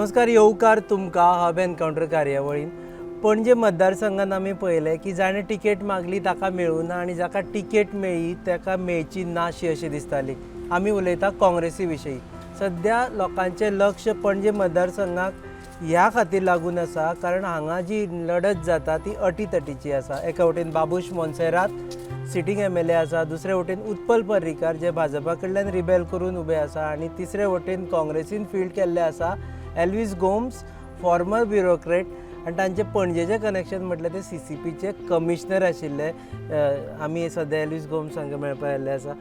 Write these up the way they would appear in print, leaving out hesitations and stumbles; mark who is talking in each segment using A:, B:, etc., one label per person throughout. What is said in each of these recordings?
A: नमस्कार, येवकार तुमकां हब एनकावंटर कार्यावळीन. पणजे मतदारसंघात आमी पळयलें की जाणें तिकेट मागली ताका मेळूं ना आनी जाका तिकेट मेळ्ळी ताका मेळची नाशी अशी दिसताली. आमी उलयता काँग्रेसी विशयी. सद्या लोकांचें लक्ष पणजे मतदारसंघाक ह्या खातीर लागून आसा, कारण हांगा जी लढत जाता ती अटीतटीची आसा. एका वटेन बाबूश मोन्सेरात सिटींग एमएलए आसा, दुसरे वटेन उत्पल पर्रीकार जे भाजपा कडल्यान रिबेल करून उबे आसा आनी तिसरे वटेन काँग्रेसीन फिल्ड केल्ले आसा एल्वीस गोम्स, फॉर्मर ब्युरोक्रेट, आनी तांचे पणजेचें कनेक्शन म्हटल्यार ते सीसीपीचे कमिशनर आशिल्ले. आमी सद्या एल्वीस गोम्स हांगा मेळपा आयिल्ले आसा.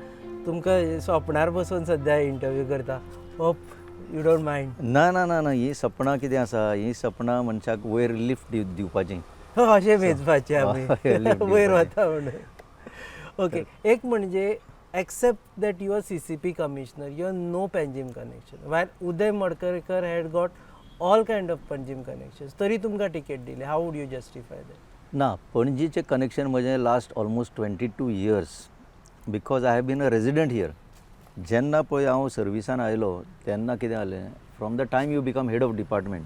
A: तुमकां सोपणार बसून सद्या इंटरव्यू करता. Hope you don't mind.
B: ना ना ना ना, ही सपनां कितें आसा, ही सपनां मनशाक वयर लिफ्ट दिवपाची.
A: अशें मेजपाचें आमी
B: हय, lift
A: वयर
B: दिवपाचें.
A: वता म्हणून. ओके, एक म्हणजे except that you are CCP commissioner, you have no Panjim connection, while Uday Madkaikar had got all kind of Panjim connections. तरी तुमकां तिकेट दिली. How would you justify that?
B: ना, पणजीचें कनेक्शन म्हजें last almost 22 years, because I have been a resident here. जेन्ना पळय हांव सर्विसान आयलो तेन्ना कितें जालें, from the time you become head of department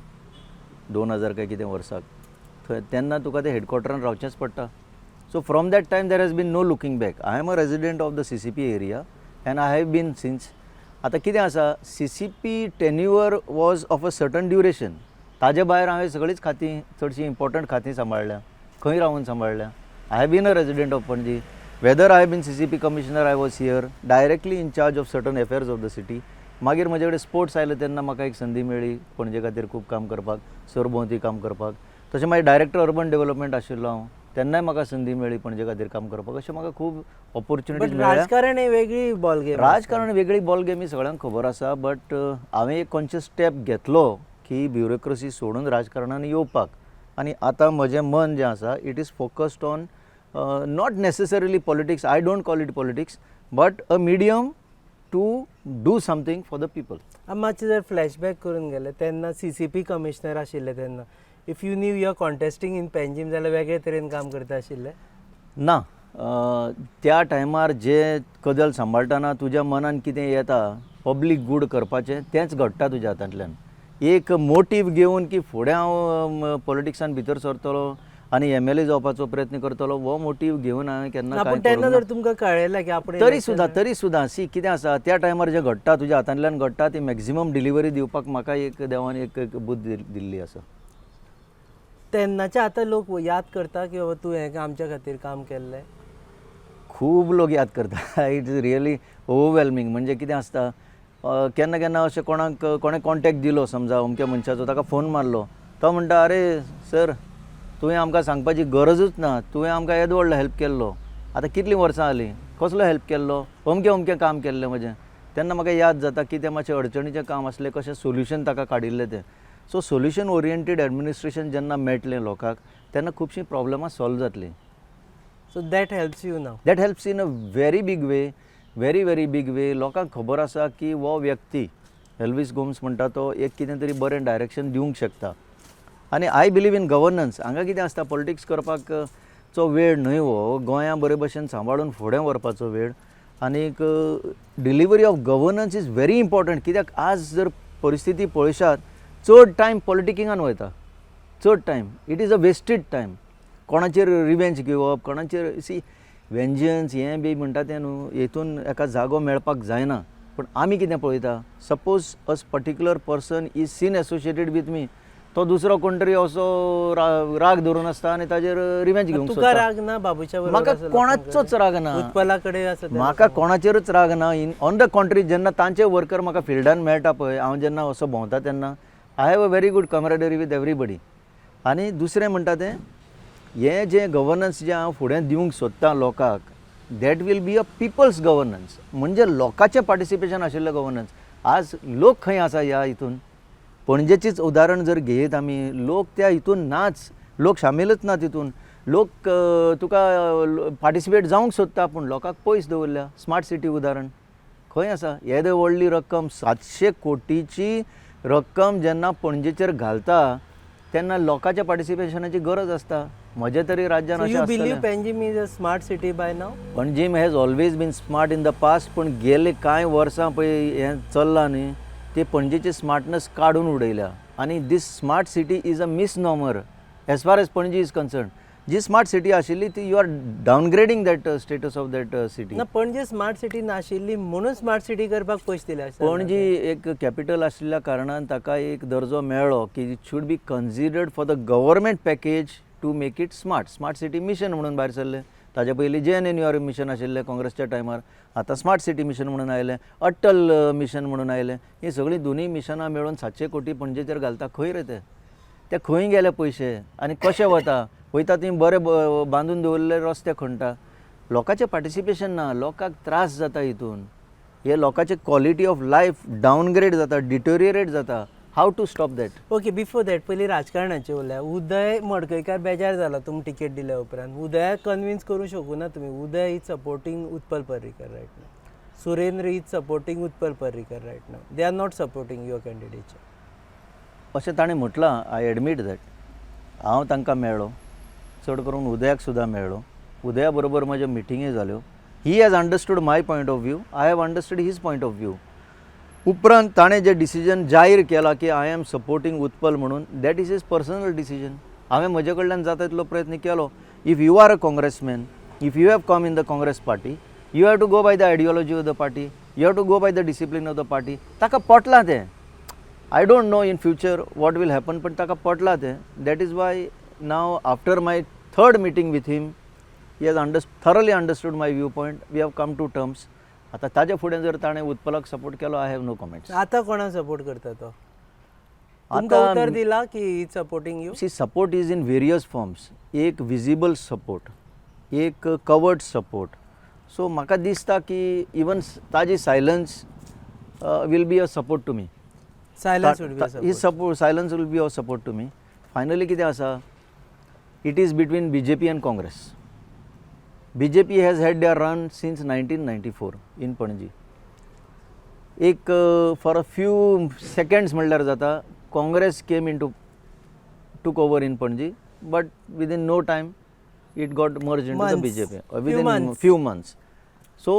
B: 2000 काय कितें वर्साक, थंय तेन्ना तुका ते हेडक्वॉर्टरान रावचेंच पडटा. So from that time there has been no looking back. I am a resident of the CCP area and I have been since. आतां कितें आसा, CCP tenure was of a certain duration. ताजे भायर हांवें सगळींच खातीं, चडशीं इम्पॉर्टंट खातीं सांबाळ्ळ्या. खंय रावन सांबाळ्ळ्या? I have been a resident of Panaji. Whether I have been CCP commissioner, I was here directly in charge of certain affairs of the city. मागीर म्हजे कडेन स्पोर्ट्स आयले तेन्ना म्हाका एक संदी मेळ्ळी पणजे खातीर खूब काम करपाक, सरभोंवती काम करपाक. तशें मागीर डायरेक्टर अर्बन डेव्हलपमेंट आशिल्लो हांव, तेन्नाय म्हाका संदी मेळ्ळी पणजे खातीर काम करपाक. अशें म्हाका खूब ऑपॉर्च्युनिटीज
A: बट
B: मेळ्ळ्या.
A: राजकारण हे वेगळी बॉल गेम.
B: राजकारण वेगळी बॉल गेम ही सगळ्यांक खबर आसा, बट हांवें एक कॉन्शियस स्टेप घेतलो की ब्युरोक्रेसी सोडून राजकारणान येवपाक. आनी आतां म्हजें मन जें आसा, it is focused on not necessarily politics, I don't call it politics, but a medium to do something for the people.
A: मातशें जर फ्लॅशबॅक करून गेले, तेन्ना सीसीपी कमिशनर आशिल्ले तेन्ना if you knew you are contesting in Panjim जाल्यार वेगळे तरेन काम करता आशिल्ले?
B: ना, त्या टायमार जे कदल सांबाळटना तुज्या मनान कितें येता पब्लीक गूड करपाचें, तेंच घडटा तुज्या हातांतल्यान. एक मोटीव घेवन की फुडें हांव पॉलिटिक्सान भितर सरतलो आनी एमएलए जावपाचो प्रयत्न करतलो, हो मोटीव घेवन हांवें केन्ना
A: ना,
B: कांय
A: पूण तेन्ना
B: करूंक ना.
A: जर तुमकां कळ्ळें की आपण
B: तरी सुद्दां, तरी सुद्दां, सी, कितें आसा, त्या टायमार जें घडटा, तुज्या हातांतल्यान घडटा, ती मॅक्झिमम डिलिव्हरी दिवपाक म्हाका एक देवान एक एक बुद्द दिल्ली आसा.
A: तेन्नाचे आतां लोक याद करता की बाबा तूं हें आमच्या खातीर काम केल्लें?
B: खूब लोक याद करता. It is really overwhelming. म्हणजे कितें आसता, केन्ना केन्ना अशें कोणाक कोणें कॉन्टेक्ट दिलो समजा अमक्या मनशाचो, ताका फोन मारलो, तो म्हणटा, "अरे सर, तुवें आमकां सांगपाची गरजूच ना. तुवें आमकां येदो व्हडलो हेल्प केल्लो. आतां कितलीं वर्सां जालीं. कसलो हेल्प केल्लो?" अमकें अमकें काम केल्लें म्हजें. तेन्ना म्हाका याद जाता की तें मातशें अडचणीचें काम आसलें, कशें सोल्युशन ताका काडिल्लें तें. सो सोल्युशन ओरिएंटेड एडमिनिस्ट्रेशन जेन्ना मेळटलें लोकांक, तेन्ना खुबशीं प्रॉब्लमां सॉल्व जातलीं.
A: So that helps you now?
B: That helps in a very big way, very very big way. लोकांक खबर आसा की हो व्यक्ती एल्वीस गोम्स म्हणटा तो एक कितें तरी बरें डायरेक्शन दिवंक शकता. आनी I believe in governance. हांगा कितें आसता, पॉलिटिक्स करपाक चो वेळ न्हय हो. गोंया बरे भशेन सांबाळून फुडें व्हरपाचो वेळ आनीक delivery of governance is very important, कित्याक आज जर परिस्थिती पळयशात, चड टायम पॉलिटिकिंगान वयता, चड time. It is a wasted time. कोणाचेर रिवेंज घेवप, कोणाचेर सी वेंजन्स हें बी म्हणटा तें न्हू, हेतून एका जागो मेळपाक जायना. पूण आमी कितें पळयता, suppose a particular person is seen associated with me, तो दुसरो कोण तरी असो राग धरून आसता आनी ताजेर रिवेंज घेवंक
A: तुका
B: सोदता.
A: राग ना बाबूच्या बरोबर
B: म्हाका
A: असो
B: कोणाचोच राग ना.
A: उत्पला कडेन आसा तेन्ना?
B: म्हाका कोणाचेरूच राग ना. In on the contrary, जेन्ना तांचे वर्कर म्हाका फिल्डान मेळटा पळय, हांव जेन्ना असो भोंवता तेन्ना I have a very good camaraderie with everybody. आनी दुसरें म्हणटा तें, हें जें गवर्नन्स जें हांव फुडें दिवंक सोदतां लोकांक, that will be a people's governance, म्हणजे लोकांचें पार्टिसिपेशन आशिल्लें गवर्नन्स. आज लोक खंय आसा ह्या हितून? पणजेचीच उदाहरण जर घेयत आमी, लोक त्या हितून नाच, लोक सामीलच ना तितून. लोक तुका पार्टिसिपेट जावंक सोदता, पूण लोकांक पयस दवरल्या. स्मार्ट सिटी उदाहरण खंय आसा? येदे व्हडली रक्कम, 700 कोटीची रक्कम जेन्ना पणजेचेर घालता तेन्ना लोकांच्या पार्टिसिपेशनाची गरज आसता. म्हज्या तरी राज्यान
A: you
B: अशें
A: believe
B: आसतलें.
A: Panjim is a smart city by now?
B: Panjim has always been smart in the past, पूण गेले कांय वर्सां पळय हें चल्लां न्ही, ते पणजेची स्मार्टनस काडून उडयल्या. आनी this smart city is a misnomer as far as Panaji is concern. Ji smart city आशिल्ली ती you are downgrading that status of that city.
A: ना, पणजे स्मार्ट सिटी नाशिल्ली म्हणून स्मार्ट सिटी करपाक पयशे दिले आसता.
B: पणजी एक कॅपिटल आशिल्ल्या कारणान ताका एक दर्जो मेळ्ळो की it should be considered for the government package to make it smart. Smart city mission म्हणून भायर सरलें. ताजे पयलीं जेएनएनयूआर मिशन आशिल्लें काँग्रेसच्या टायमार. आतां स्मार्ट सिटी मिशन म्हणून आयलें, अट्टल मिशन म्हणून आयलें. ही सगळीं दोनूय मिशनां मेळून 700 कोटी पणजेचेर घालता. खंय रे ते ते खंय गेले पयशे आनी कशे वता वयता? थंय बरे बांदून दवरिल्ले रस्ते खणटा, लोकांचें पार्टिसिपेशन ना, लोकांक त्रास जाता. हितून हे लोकांचे क्वॉलिटी ऑफ लायफ डावनग्रेड जाता, डिटोरिएट जाता. How to stop that?
A: Okay, before that पयलीं राजकारणाचेर उलया. उदय मडकयकार बेजार जाला तुमी टिकेट दिल्या उपरांत. उदयाक कन्विन्स करूंक शकूना तुमी. Uday is supporting Utpal Parrikar right now. Surendra is supporting Utpal Parrikar right now. They are not supporting your candidature.
B: अशें ताणें म्हटलां, I admit that. हांव तांकां मेळ्ळो, चड करून उदयाक सुद्दां मेळ्ळो. उदया बरोबर म्हज्यो मिटिंग्यो जाल्यो. He has understood my point of view, I have understood his point of view. उपरांत ताणें जें डिसिजन जाहीर केलां की I am supporting Utpal म्हणून, that is his personal decision. हांवें म्हजे कडल्यान जाता तितलो प्रयत्न केलो. If you are a congressman, if you have come in the Congress party, you have to go by the ideology of the party, you have to go by the discipline of the party. ताका पटलां तें. I don't know in future what will happen, पण ताका पटलां तें. That is why now, after my third meeting with him, he has thoroughly understood my view point. We have come to terms. आतां ताजे फुडें जर ताणें उत्पलाक सपोर्ट केलो, I have no comments.
A: आतां कोणाक सपोर्ट करता तो? तुमकां उतर दिला की is supporting you?
B: See, support is in various forms. एक विजिबल सपोर्ट, एक कवर्ड सपोर्ट. सो म्हाका दिसता की इवन ताजी silence will be a support to me.
A: Silence would be
B: he support, silence will be a support to me. Finally कितें आसा, it is between BJP and Congress. BJP has had their run since 1994 in Panaji. एक for a few seconds म्हणल्यार जाता, Congress came in to took over in Panaji, but within no time it got merge in to the
A: Months.
B: BJP.
A: Few
B: within
A: months.
B: Few months. So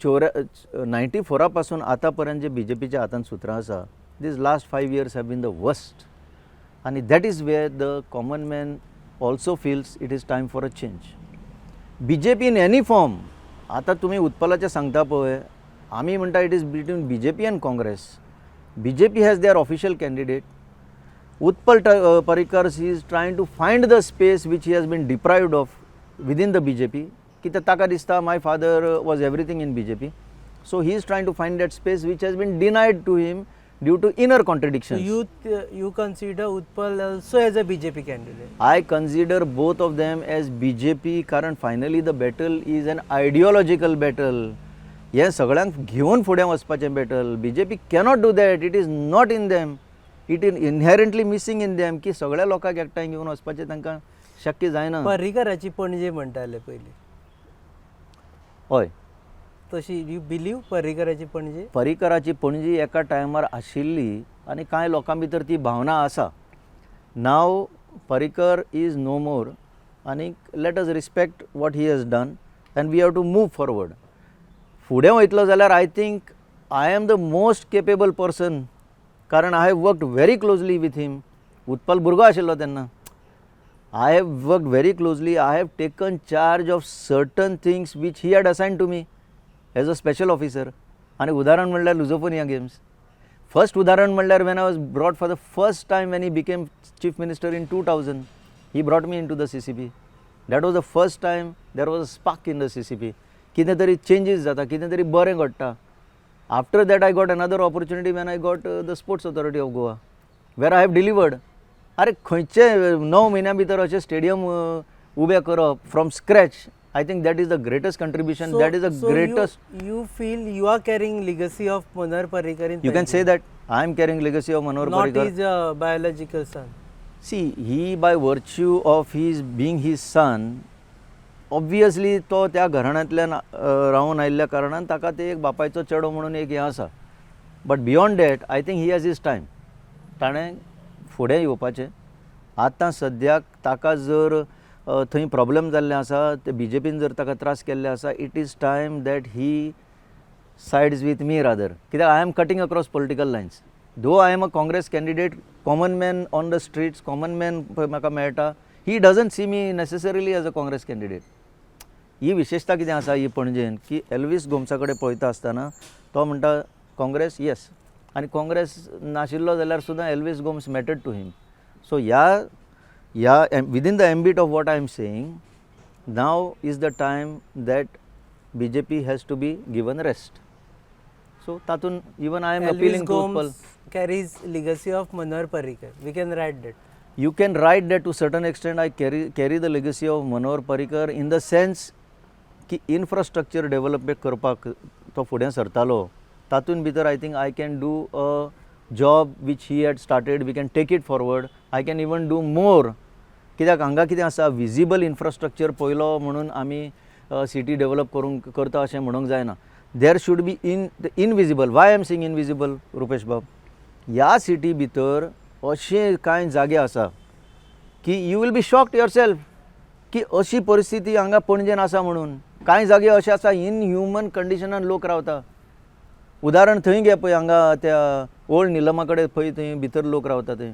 B: चोऱ्या 94 पासून आतां पर्यंत जे बीजेपीच्या हातान सुत्रां आसा, these last 5 years have been the worst आनी that is where the common man also feels it is time for a change. BJP in any form, आतां तुमी उत्पलाचें सांगता पळय, आमी म्हणटा it is between BJP and Congress. BJP has their official candidate. Utpal Parrikar is trying to find the space which he has been deprived of within the BJP. कित्याक ताका दिसता my father was everything in BJP, so he is trying to find that space which has been denied to him due to inner contradiction.
A: You consider Utpal also as a BJP candidate?
B: I consider both of them as BJP, कारण finally the battle is an ideological battle. हें सगळ्यांक घेवन फुडें वचपाचें battle. BJP cannot do that. It is not in them. It is inherently missing in them की सगळ्या लोकांक एकठांय घेवन वचपाचें तांकां शक्य जायना.
A: पर्रीकराची पणजे म्हणटाले पयलीं.
B: हय.
A: तशी you believe पर्रीकराची पणजे?
B: पर्रीकराची पणजी एका टायमार आशिल्ली आनी कांय लोकां भितर ती भावना आसा. Now Parrikar is no more आनी let us respect what he has done and we have to move forward. फुडें वयतलो जाल्यार I think I am the most capable person, कारण I have worked very closely with him. Utpal भुरगो आशिल्लो तेन्ना. I have worked very closely. I have taken charge of certain things which he had assigned to me as a special officer. आनी उदाहरण म्हणल्यार लुजोफोनिया games. First उदाहरण म्हणल्यार when I was brought for the first time, when he became chief minister in 2000, he brought me into the CCP. That was the first time there was a spark in the CCP, कितें तरी changes जाता, कितें तरी बरें घडटा. After that I got another opportunity when I got the Sports Authority of Goa, where I have delivered. अरे, खंयचे 9 म्हयन्या भितर अशें स्टेडियम उबें करप from scratch, I think that is the greatest contribution, that is the greatest.
A: You feel you are carrying legacy of Manohar Parrikar in
B: You can say that I am carrying legacy of Manohar
A: not
B: Parrikar.
A: His biological son.
B: See, he, by virtue of his being his son, obviously तो त्या घराण्यांतल्यान रावन आयिल्ल्या कारणान ताका ते एक बापायचो चेडो म्हणून एक हें आसा, but beyond that I think he has his time. ताणें फुडें येवपाचें. आतां सद्याक ताका जर थंय प्रॉब्लम जाल्लें आसा, ते बीजेपीन जर ताका त्रास केल्ले आसा, it is time that he sides with me rather, कित्याक I am cutting across political lines. Though I am a Congress candidate, common man on the streets, common man पळय म्हाका मेळटा, he doesn't see me necessarily as a Congress candidate. ही विशेशता कितें आसा ही पणजेन की Elvis गोम्सा कडेन पळयता आसतना तो म्हणटा काँग्रेस येस, आनी काँग्रेस नाशिल्लो जाल्यार सुद्दां Elvis Gomes mattered to him. So ह्या ह्या within the ambit of what I am saying, now is the time that BJP has to be given rest. So तातूंत even I am
A: Elvis
B: appealing to Utpal.
A: Gomes carries legacy of Manohar Parrikar. We can write that.
B: You can write that to certain extent. I carry the legacy of Manohar Parrikar in the sense की infrastructure development करपाक तो फुडें सरतालो, तातूंत भितर I think I can do a job which he had started. We can take it forward. I can even do more, कित्याक हांगा कितें आसा, विजिबल इन्फ्रास्ट्रक्चर पयलो म्हणून आमी सिटी डेवलप करूंक करता अशें म्हणूंक जायना. There should be in the invisible. Why am saying invisible, Rupesh बाब? ह्या सिटी भितर अशे कांय जागे आसा की you will be shocked yourself की अशी परिस्थिती हांगा पणजेन आसा म्हणून. कांय जागे अशे आसा, इनह्युमन कंडिशनान लोक रावता. उदाहरण थंय घे पळय, हांगा त्या ओल्ड निलमा कडेन पळय, थंय भितर लोक रावता. थंय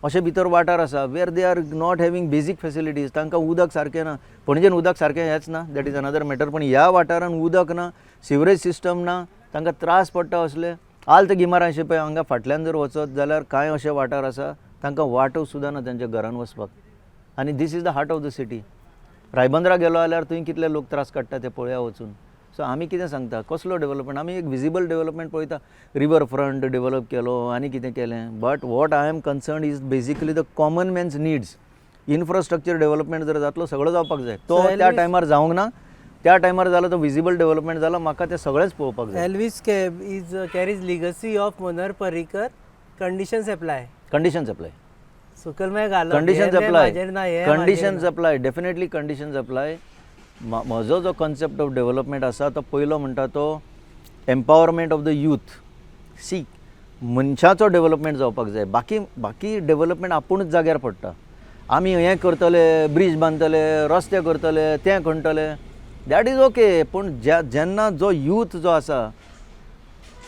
B: अशे भितर वाठार आसा where they are not having basic facilities. तांकां उदक सारकें ना. पणजेन उदक सारकें हेंच ना, that is another matter, पण ह्या वाठारान उदक ना, सिवरेज सिस्टम ना, तांकां त्रास पडटा असले. आल्त गिमारांशे पळय हांगा फाटल्यान जर वचत जाल्यार कांय अशे वाठार आसा, तांकां वाटो सुद्दां ना तांच्या घरान वचपाक, आनी this is the heart of the city. रायबंदरा गेलो जाल्यार थंय कितले लोक त्रास काडटा ते पळया वचून. सो आमी कितें सांगता, कसलो डेवलपमेंट? आमी एक विजिबल डेवलपमेंट पळयता, रिवर फ्रंट डेवलप केलो आनी कितें केलें, but what I am concern is basically the common man's needs. Infrastructure development जर जातलो, सगळो जावपाक जाय. तो
A: So
B: त्या टायमार जावंक ना, त्या टायमार जालो तो विजिबल डेवलपमेंट जाला. म्हाका तें सगळेंच पळोवपाक जाय.
A: Elvis is carries legacy of Manohar Parrikar. Conditions apply.
B: Conditions apply.
A: सकयल मागीर घालप,
B: कंडिशन्स
A: हें
B: अप्लाय.
A: म्हाजेर ना, हें म्हाजेर
B: कंडिशन्स
A: ना.
B: Apply, definitely conditions apply. म्हजो जो कॉन्सेप्ट ऑफ डेवलपमेंट आसा, तो पयलो म्हणटा तो empowerment of the youth. See, मनशाचो डेवलपमेंट जावपाक जाय. बाकी बाकी डेवलपमेंट आपुणूच जाग्यार पडटा. आमी हें करतले, ब्रीज बांदतले, रस्ते करतले, तें खणटले, that is okay, पूण ज्या जेन्ना जो यूथ जो आसा,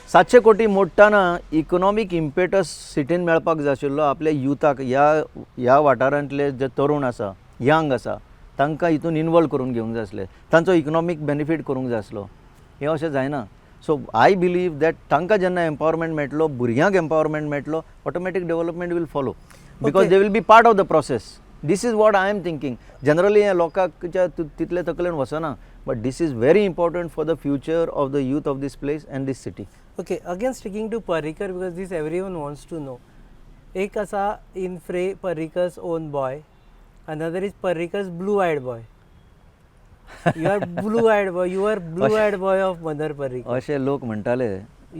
B: 700 कोटी मोडटाना इकॉनॉमीक इम्पेटस सिटीन मेळपाक जाय आशिल्लो आपल्या युथाक. ह्या ह्या वाठारांतले जे तरुण आसा, यंग आसा, तांकां हितून इनवॉल्व करून घेवंक जाय आसले, तांचो इकॉनॉमीक बेनिफीट करूंक जाय आसलो. हें अशें जायना. सो I believe that तांकां जेन्ना एम्पावरमेंट मेळटलो, भुरग्यांक एम्पावरमेंट मेळटलो, automatic development will follow because they will be part of the process. This is what I am thinking. Generally हें लोकांच्या तितले तकलेन वचना, but this is very important for the future of the youth of this place and this city.
A: Okay, again sticking to Parrikar, because this everyone wants to know. एक असा in fray Parrikar's own boy, another is Parrikar's blue eyed boy. You are blue eyed boy, you are blue eyed boy of Manohar Parrikar.
B: अशे लोक म्हणटाले.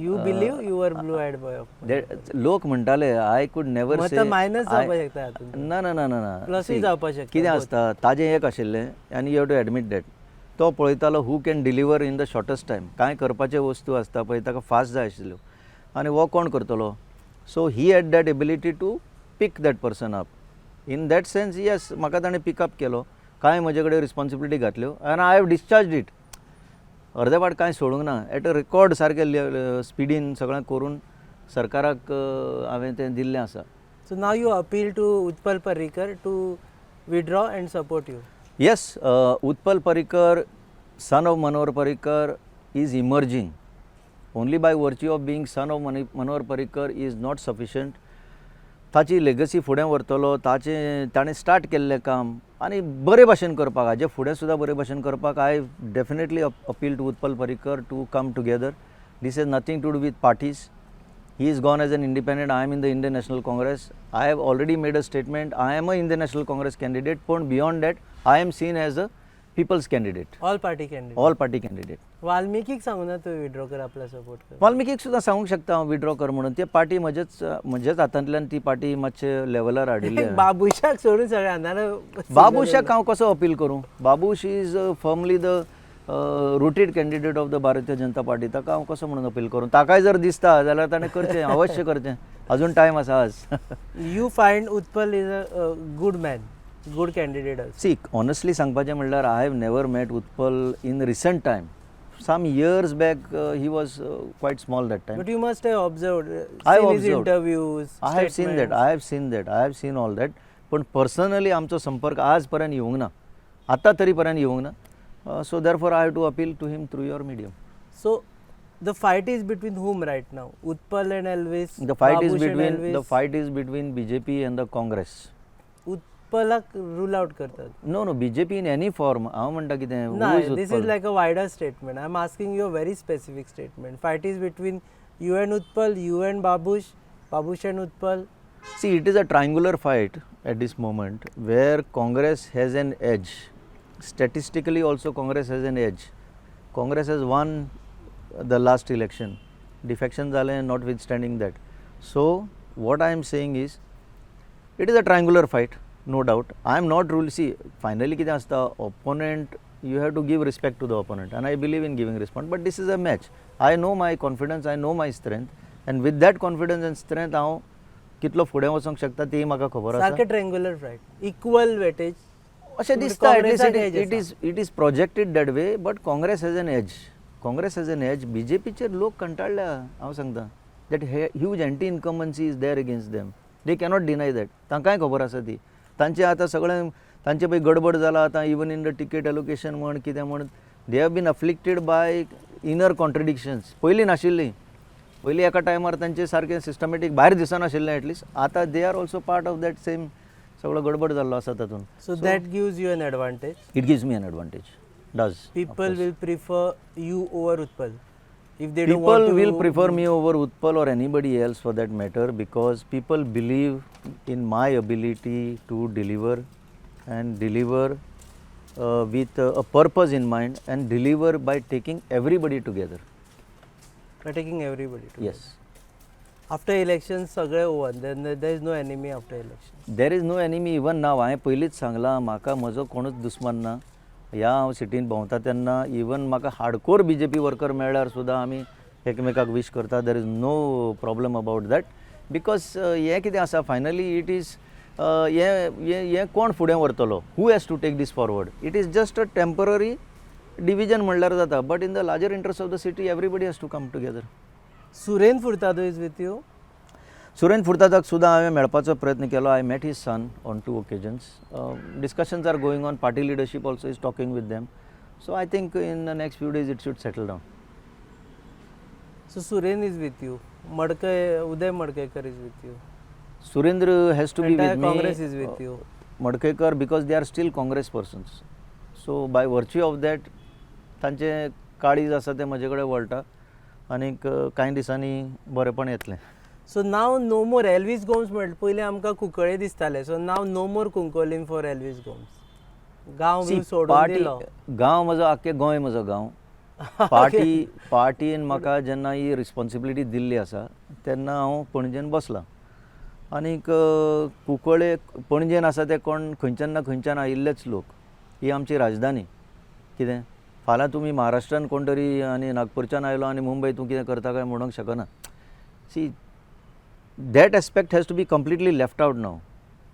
A: You believe you are blue eyed boy of
B: लोक म्हणटाले, I could never.
A: मग तर minus जावपाक शकता हातूंत.
B: ना ना ना ना ना.
A: Plus य
B: See,
A: जावपाक शकता,
B: कितें
A: both.
B: आसता, ताजें एक आशिल्लें आनी you have to admit that तो पळयतालो who can deliver in the shortest time. कांय करपाच्यो वस्तू आसता पळय, ताका फास्ट जाय आशिल्ल्यो, आनी हो कोण करतलो? So he had that ability to pick that person up. In that sense, yes, म्हाका ताणें पिकअप केलो, कांय म्हजे कडेन रिस्पॉन्सिबिलिटी घातल्यो आनी I have discharge it. अर्दे वाट कांय सोडूंक ना. एट अ रेकॉर्ड सारकें स्पिडीन सगळें करून सरकाराक हांवें तें दिल्लें आसा.
A: So now you appeal to Utpal Parrikar to withdraw and support you.
B: Yes, Utpal Parrikar, son of Manohar Parrikar, is emerging. Only by virtue of being son of Manohar Parrikar is not sufficient. ताची legacy फुडें व्हरतलो, ताचें ताणें start केल्लें काम आनी बरे भाशेन करपाक, हाजे फुडें सुद्दां बरे भाशेन करपाक, I definitely appeal to Utpal Parrikar to come together. This has nothing to do with parties. He is gone as an independent. I am in the Indian National Congress. I have already made a statement. I am a Indian National Congress candidate. But beyond that, I am seen as a people's candidate.
A: All party candidate.
B: All party candidate.
A: वाल्मिकीक सांगू ना तूं withdraw कर, आपला support कर.
B: वाल्मिकीक सुद्दां सांगूंक शकता हांव विड्रॉ कर म्हणून. ते पार्टी म्हजेच म्हजेच हातांतल्यान ती पार्टी मातशे लेवलार हाडिल्ली हांवें.
A: बाबुशाक सोडून सगळे नाल्यार
B: बाबूशाक हांव कसो अपील करूं? Babush is firmly the rooted candidate of the Bharatiya Janata Party. ताका हांव कसो म्हणून अपील करूं? ताकाय जर दिसता जाल्यार ताणें करचें, अवश्य करचें. अजून टायम आसा आज.
A: You find Utpal is a good man, good candidate also.
B: C, honestly सांगपाचें म्हणल्यार, I have never met Utpal in recent time. Some years back he was quite small that time.
A: But you must have observed
B: I have
A: seen his
B: observed.
A: Interviews.
B: I have seen that, I have seen that, I have seen all that, पण personally आमचो संपर्क आज पर्यंत येवंक ना, आतां तरी पर्यंत येवंक ना. So therefore I have to appeal to him through your medium.
A: So the fight is between whom right now? Utpal and Elvis.
B: The fight is
A: Babush and
B: between, the
A: Elvis.
B: Fight is between BJP and the Congress.
A: उत्पलाक rule out करतात.
B: No, BJP in any form. हांव म्हणटा कितें, who
A: ना,
B: is
A: this is
B: Utpal?
A: Like a wider statement. I am asking you a very specific statement. Fight is between you and Utpal, you and Babush, Babush and Utpal.
B: See, it is a triangular fight at this moment where Congress has an edge. Statistically also Congress has an edge. Congress has won the last election. Defection जालें notwithstanding that. So, what I am saying is, it is a triangular fight, no doubt. I am not rule. See, finally कितें आसता, opponent, you have to give respect to the opponent, and I believe in giving respect. But this is a match. I know my confidence, I know my strength, and with that confidence and strength हांव कितलो फुडें वचोंक शकता ती म्हाका खबर आसा.
A: सारकें ट्रायंगुलर फायट, इक्वल वेटेज.
B: अशें दिसता, at least it is projected that way, but Congress has an edge. Congress has an edge. B J पीचेर लोक कंटाळ्ळ्या, हांव सांगता. That huge anti incumbency is there against them, they cannot deny that. तांकांय खबर आसा ती. तांचे आतां सगळें तांचे पळय गडबड जाला आतां, even in the ticket allocation म्हण कितें म्हण, they have been afflicted by inner contradictions. पयलीं नाशिल्लीं. पयलीं एका टायमार तांचे सारकें सिस्टमॅटीक भायर दिसनाशिल्लें एटलिस्ट. आतां they are also part of that same सगळो गडबड जाल्लो आसा तातूंत.
A: So that gives you an advantage.
B: It gives me an advantage, does.
A: People will prefer you over Utpal if they don't
B: People
A: want to
B: will prefer me over Utpal or anybody else for that matter, because people believe in my ability to deliver, and deliver with a purpose in mind, and deliver by taking everybody together.
A: By taking everybody together.
B: Yes.
A: After election सगळे over, then there is no enemy after election.
B: There is no enemy even now. हांवें पयलींच सांगलां, म्हाका म्हजो कोणूच दुस्मान ना. ह्या हांव सिटीन भोंवता तेन्ना इवन म्हाका हार्डकोर बीजेपी वर्कर मेळ्ळ्यार सुद्दां आमी एकमेकाक वीश करता. There is no problem about that, because हें कितें आसा, फायनली it is हें हें कोण फुडें व्हरतलो, who has to take this forward. It is just a temporary division म्हणल्यार जाता, but in the larger interest of the city everybody has to come together.
A: Suren Furtado is with you.
B: Suren फुर्तादाक सुद्दां हांवें मेळपाचो प्रयत्न केलो. I met his son on two occasions. Discussions are going on. Party leadership also is talking with them, so I think in the next few days it should settle down.
A: So Suren is with you. Madkai, Uday Madkaikar is with you.
B: Surendra has to be
A: Entire
B: with me.
A: Congress is with you.
B: Madkaikar, because they are still Congress persons, so by virtue of that तांचें काळीज आसा तें म्हजे कडेन वळटा आनीक कांय दिसांनी बरेंपण येतलें.
A: So now no more Elvis Gomes. म्हणल्यार पयलीं आमकां कुंकळे दिसताले. So now no more Cuncolim for Elvis Gomes. गांव
B: See,
A: बी सोडून
B: party-
A: दिलो.
B: गांव म्हजो, आख्खे गोंय म्हजो गांव. पार्टी पार्टीन म्हाका जेन्ना ही रिस्पॉन्सिबिलिटी दिल्ली आसा तेन्ना हांव पणजेन बसलां आनीक कुंकळे पणजेन आसा ते कोण खंयच्यान ना खंयच्यान आयिल्लेच लोक. ही आमची राजधानी. कितें फाल्यां तुमी महाराष्ट्रान कोण तरी आनी नागपूरच्यान आयलो आनी मुंबय तूं कितें करता काय म्हणूंक शकना. See, that aspect has to be completely left out now.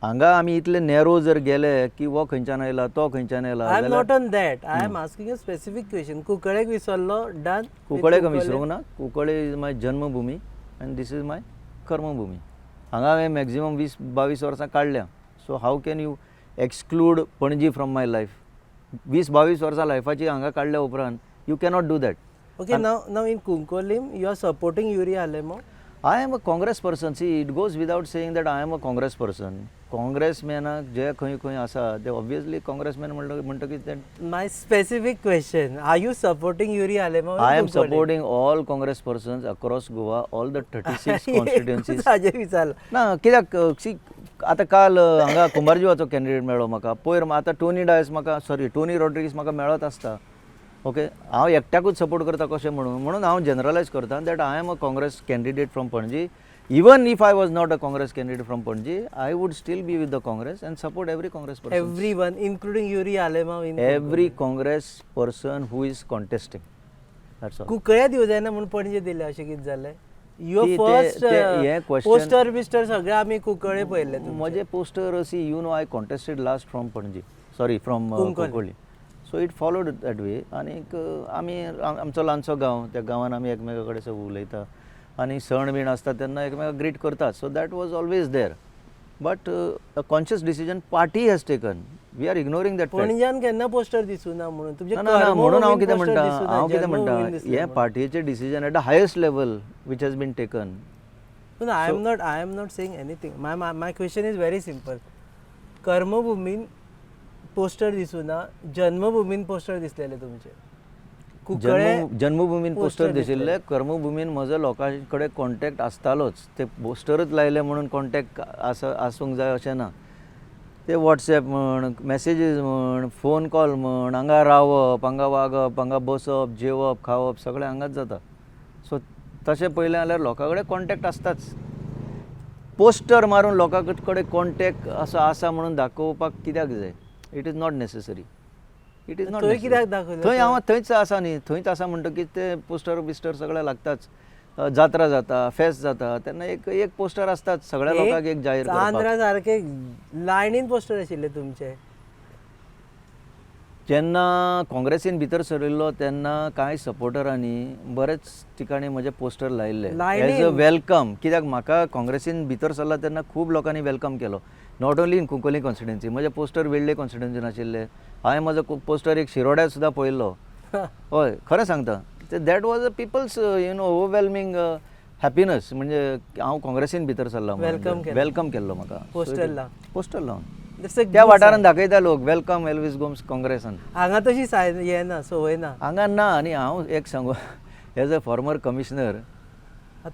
B: हांगा आमी इतले नॅरो जर गेले की हो खंयच्यान आयला, तो खंयच्यान आयला,
A: I am
B: जाल्यार
A: not on that. I am asking a specific question. कुंकळेक विसरलो, डन.
B: कुंकळे विसरूंक ना. Cuncolim is my Janmabhoomi and this is my कर्मभूमी. हांगा हांवें मॅक्झिमम 20-22 वर्सां काडल्या. So how can you exclude Panaji from my life? 20-22 वर्सां लायफाची हांगा काडल्या उपरांत you cannot do that.
A: Okay, now in Cuncolim you are supporting Yuri Alemao.
B: I am a Congress person. See, it goes without saying that I am a Congress person. कॉंग्रेसमॅनाक जे खंय खंय आसा ते obviously कॉंग्रेसमॅन म्हणटकीच ते.
A: My specific question, are you supporting Yuri Alemao?
B: I am supporting all Congress persons across Goa, all the 36 constituencies.
A: हाजेर विचारला.
B: ना, कित्याक, सी, आतां काल हांगा कुंभारजुवाचो कॅन्डिडेट मेळ्ळो म्हाका पयर. आतां टोनी डायस म्हाका, सॉरी, टोनी रॉड्रिगीस म्हाका मेळत आसता. ओके, हांव एकट्याकूच सपोर्ट करता कशें म्हणून, म्हणून हांव जनरलायज करता that I am a Congress candidate from Panaji. Even if I was not a Congress candidate from Panaji, I would still be with the Congress and support every Congress person.
A: Everyone including Yuri Alemao in
B: Every Congress person who is contesting, that's all.
A: Cuncolim दिवं जायना म्हणून पणजे दिले अशें कितें जालें? Your
B: ते-
A: first
B: ते- हे question-
A: poster बिस्टर सगळे आमी कुंकळे पळयल्ले तुमचे.
B: म्हजे poster, see, you know I contested last from Panaji, sorry, from
A: Cuncolim.
B: Cuncolim. So it followed that way. आनीक आमी आमचो ल्हानसो गांव, त्या गांवान आमी एकमेका कडेन सगळें उलयता आनी सण बीण आसता तेन्ना एकमेकाक ग्रीट करतात. So that was always there, but a conscious decision party has taken. We are ignoring that.
A: पणज्यान केन्ना पोस्टर दिसूना म्हणून तुमचे
B: ना ना, म्हणून हांव कितें
A: कर्मभूमीन
B: म्हणटा,
A: poster दिसूना,
B: हांव कितें म्हणटा,
A: जन्मभूमीन दिसलें
B: हें
A: म्हणून.
B: पार्टीचें decision at the highest level which has been taken.
A: No, I am not saying anything. My question is very simple. कर्मभूमीन poster दिसूना, जन्मभूमीन पोस्टर दिसलेले तुमचे कुंकळे.
B: जन्मभूमीन पोस्टर
A: poster
B: दिशिल्ले, कर्मभूमीन म्हजो लोकां कडेन कॉन्टेक्ट आसतालोच. ते पोस्टरूच लायले म्हणून कॉन्टेक्ट आसा आसूंक जाय अशें ना. ते वॉट्सएप म्हण, मॅसेजीस म्हण, फोन कॉल म्हण, हांगा रावप, हांगा वागप, हांगा बसप, जेवप, खावप सगळें हांगाच जाता. सो तशें पळयलें जाल्यार लोकां कडेन कॉन्टेक्ट आसताच. पोस्टर मारून लोकां कडेन कॉन्टेक्ट असो आसा म्हणून दाखोवपाक कित्याक जाय? It is not necessary, it is not.
A: थंय कित्याक दाखयलें?
B: थंय हांव थंयच आसा न्ही, थंयच आसा म्हणटकीच ते पोस्टर बिस्टर सगळे लागताच. जात्रा जाता, फेस्त जाता तेन्ना एक एक पोस्टर आसताच सगळ्या लोकांक एक जाहीर करपाक.
A: चांदरा सारखे लायनीन पोस्टर आशिल्ले तुमचे.
B: जेन्ना काँग्रेसीन भितर सरिल्लो तेन्ना कांय सपोर्टरांनी बरेच ठिकाणी म्हजे पोस्टर लायिल्ले एज अ welcome, कित्याक म्हाका काँग्रेसीन भितर सरला तेन्ना खूब लोकांनी welcome केलो. Not only in Cuncolim constituency, म्हजे पोस्टर वेळ्ळे कॉन्स्टिट्युन्सीन आशिल्ले. हांवें म्हजो पोस्टर एक शिरोड्यार सुद्दां पळयल्लो. हय, खरें सांगता, that was a people's overwhelming happiness. म्हणजे हांव काँग्रेसीन भितर सरला,
A: Welcome केलो.
B: Welcome केल्लो म्हाका.
A: पोस्टर लावन.
B: पोस्टर लावन.
A: That's a
B: त्या
A: good
B: वाठारान
A: sign.
B: दाखयता लोक, welcome Elvis Gomes काँग्रेसान.
A: हांगा तशी साय हे ना, संवय ना.
B: हांगा ना. आनी हांव एक सांगू, एज अ फॉर्मर कमिशनर,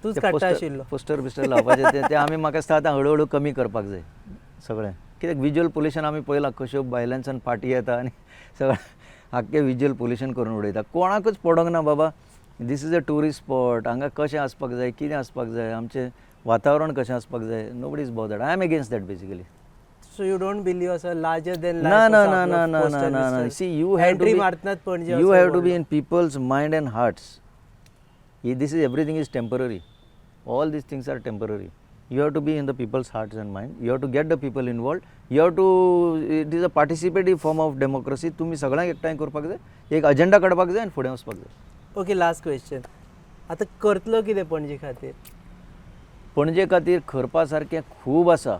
A: तूंच काडटा आशिल्लो.
B: पोस्टर बिस्टर लावपाचे ते आमी म्हाका दिसता आतां हळू हळू कमी करपाक जाय सगळें, कित्याक विज्युअल पोल्युशन आमी पळयलां कश्यो भायल्यानसान पार्टी येता आनी सगळें आख्खें विज्युअल पोल्युशन करून उडयता. कोणाकूच पडोंक ना बाबा, this is a tourist spot, हांगा कशें आसपाक जाय, कितें आसपाक जाय, आमचें वातावरण कशें आसपाक जाय. Nobody is bothered. I am against that basically.
A: So you don't believe असो लार्जर देन
B: ना ना ना ना ना ना ना ना. See, you have to
A: entry मारतनाच Panaji
B: you have to be in people's mind and hearts. This is, everything is temporary. All these things are temporary. You have to be in the people's hearts and mind. You have to get the people involved. You have to It is a participative form of democracy. तुमी सगळ्यांक एकठांय करपाक जाय, एक agenda काडपाक जाय आनी फुडें वचपाक जाय.
A: ओके, लास्ट क्वेश्चन, आतां करतलो कितें पणजे खातीर?
B: पणजे खातीर करपा सारकें खूब आसा,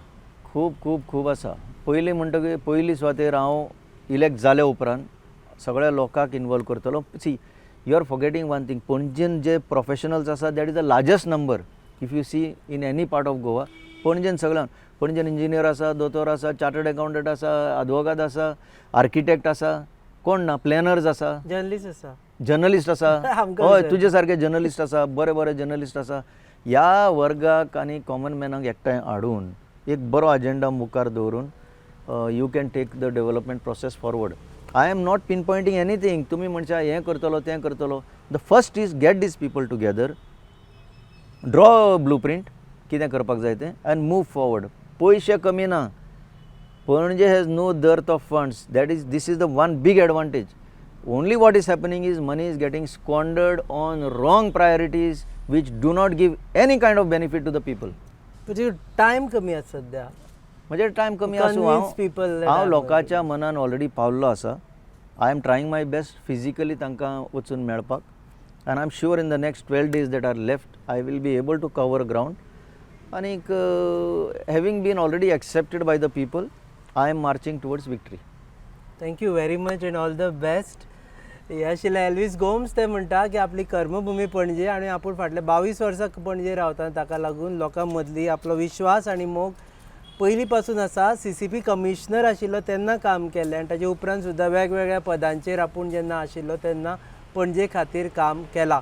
B: खूब खूब खूब आसा. पयलीं म्हणटकीर पयली सुवातेर हांव इलेक्ट जाल्या उपरांत सगळ्या लोकांक इनवॉल्व करतलो. See, you are forgetting one thing. पणजेन J professionals आसा, that is the largest number if you see in any part of Goa. पणजेन सगळ्यान, पणजेन इंजिनियर आसा, दोतोर आसा, चार्टर्ड अकाउंटंट आसा, आदवोगाद आसा, आर्किटेक्ट आसा, कोण ना, प्लॅनर्स आसा.
A: जर्नलिस्ट आसा.
B: जर्नलिस्ट आसा.
A: आमकां
B: हय.
A: विचार.
B: तुजे सारके जर्नलिस्ट आसा, बरे बरे जर्नलिस्ट आसा. ह्या वर्गाक आनी कॉमन मॅनाक एकठांय हाडून एक बरो अजेंडा मुखार दवरून you can take the development process forward. I am not pinpointing anything. तुमी म्हणशा हें करतलो, तें करतलो. The first is get these people together, draw blue print कितें करपाक जाय तें आनी मूव फॉरवर्ड. पयशे कमी ना. Panaji has no dearth of funds. That is this is the one big advantage. Only what is happening is money is getting squandered on wrong priorities which do not give any kind of benefit to the people.
A: तुजी time कमी आसा सध्या.
B: म्हणजे time कमी आसूं,
A: Convince people that
B: हांव
A: I'm
B: लोकांच्या मनान ऑलरेडी पावल्लो आसा. I am trying my best physically तांकां वचून मेळपाक आनी I am sure in the next 12 days that are left I will be able to cover ground. आनीक having been already accepted by the people, I am marching towards victory.
A: Thank you very much and all the best. हे आशिल्ले Elvis Gomes. ते म्हणटा की आपली कर्मभुमी पणजे आनी आपूण फाटले 22 वर्सां पणजे रावता, ताका लागून लोकां मदली आपलो विश्वास आनी मोग पयलीं पासून आसा. सीसीपी कमिशनर आशिल्लो तेन्ना काम केल्लें आनी ताजे उपरांत सुद्दां वेगवेगळ्या पदांचेर आपूण जेन्ना आशिल्लो तेन्ना पणजे खातीर काम केलां.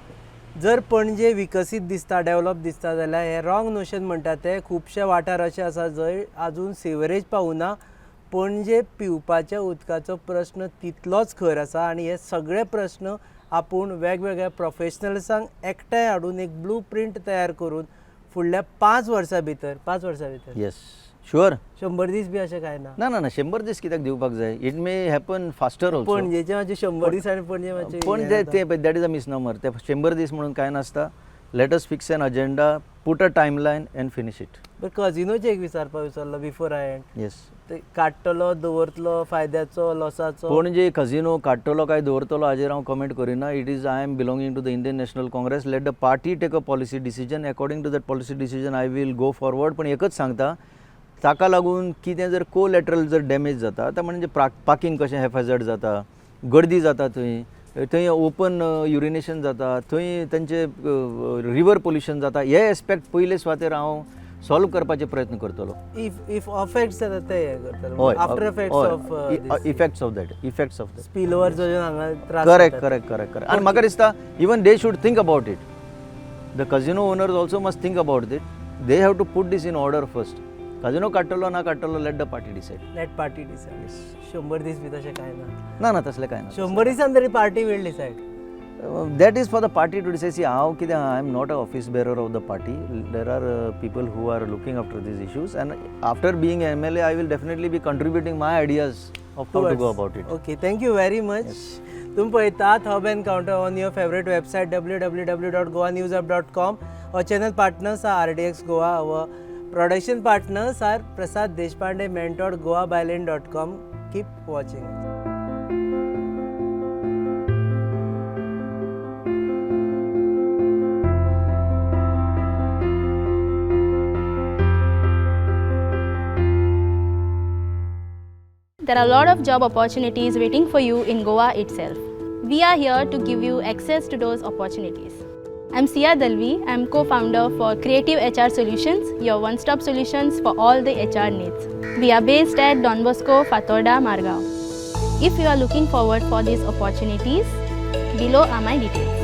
A: जर पणजे विकसीत दिसता, डेवलप दिसता जाल्यार हें रॉंग नोशन म्हणटा ते. खुबशे वाठार अशे आसा जंय आजून सिवरेज पावना. पणजे पिवपाच्या उदकाचो प्रश्न तितलोच खर आसा आनी हे सगळे प्रश्न आपूण वेगवेगळ्या प्रोफेशनल्सांक एकठांय हाडून एक ब्लू प्रिंट तयार करून फुडल्या 5 वर्सां भितर, 5 वर्सां भितर.
B: येस, शुअर.
A: 100 दीस बी अशें कांय ना.
B: ना ना ना, 100 दीस कित्याक दिवपाक जाय? It may happen faster also.
A: पणजेचे मातशे 100 दीस आनी पणजे मातशे
B: पण ते ते that is a misnomer. ते 100 दीस म्हणून काय नासता. Let us fix an agenda, put a timeline and finish it.
A: बरं, कजिनोचें एक विचारपाक विसरलो बिफोर I and.
B: Yes.
A: ते काडटलो दवरतलो फायद्याचो लॉसाचो?
B: पणजे कजिनो काडटलो काय दवरतलो हाजेर हांव कमेंट करिना. It is, I am belonging to the Indian National Congress. Let the party take a policy decision. According to that policy decision I will go forward. पण एकच सांगता, ताका लागून कितें जर कोलॅटरल जर डॅमेज जाता, आतां म्हणजे पार्किंग कशें हेफाजर्ड जाता, गर्दी जाता, थंय थंय ओपन युरिनेशन जाता, थंय तेंचे रिवर पोल्युशन जाता, हे एस्पेक्ट पयले सुवातेर हांव सॉल्व करपाचे प्रयत्न करतलो.
A: If if affects जाता ते हे करतलो.
B: हय.
A: After effects of
B: effects of that, effects of that.
A: Spill over जो हांगा त्रास.
B: करेक्ट करेक्ट करेक्ट करेक्ट आनी म्हाका दिसता even they should think about it. The casino owners also must think about it. They have to put this in order first. Casino काडटलो ना काडटलो, let the party decide.
A: Let party decide. 100 दीस बी तशें कांय ना?
B: ना ना, तसलें कांय ना.
A: 100 दिसान तरी party will decide.
B: That is for the party to decide. See, हांव कितें, I am not a office bearer of the party. There are people who are looking after these issues, and after being MLA I will definitely be contributing my ideas of how to go about it.
A: Okay, thank you very much. तुम्ही पळयतात Hub Encounter on your favourite website www.goanewshub.com. Our channel partners are RDX Goa. Our production partners are Prasad Deshpande, mentor, goabylane.com. Keep watching.
C: There are a lot of job opportunities waiting for you in Goa itself. We are here to give you access to those opportunities. I'm Sia Dalvi. I'm co-founder for Creative HR Solutions, your one-stop solutions for all the HR needs. We are based at Don Bosco, Fatorda, Margao. If you are looking forward for these opportunities, below are my details.